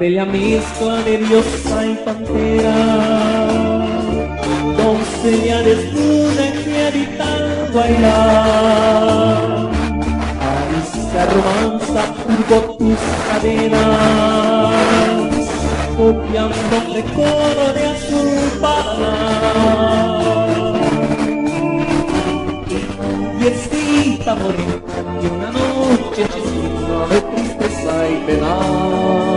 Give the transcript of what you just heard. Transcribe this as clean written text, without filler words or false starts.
Bella mezcla de diosa y pantera, Doncella desnuda que habita el guairá. Alicia romanza turbó tus cadenas, Copiando un decoro de azul Paraná. Viejecita morena, que una noche hechicera de tristeza y pena.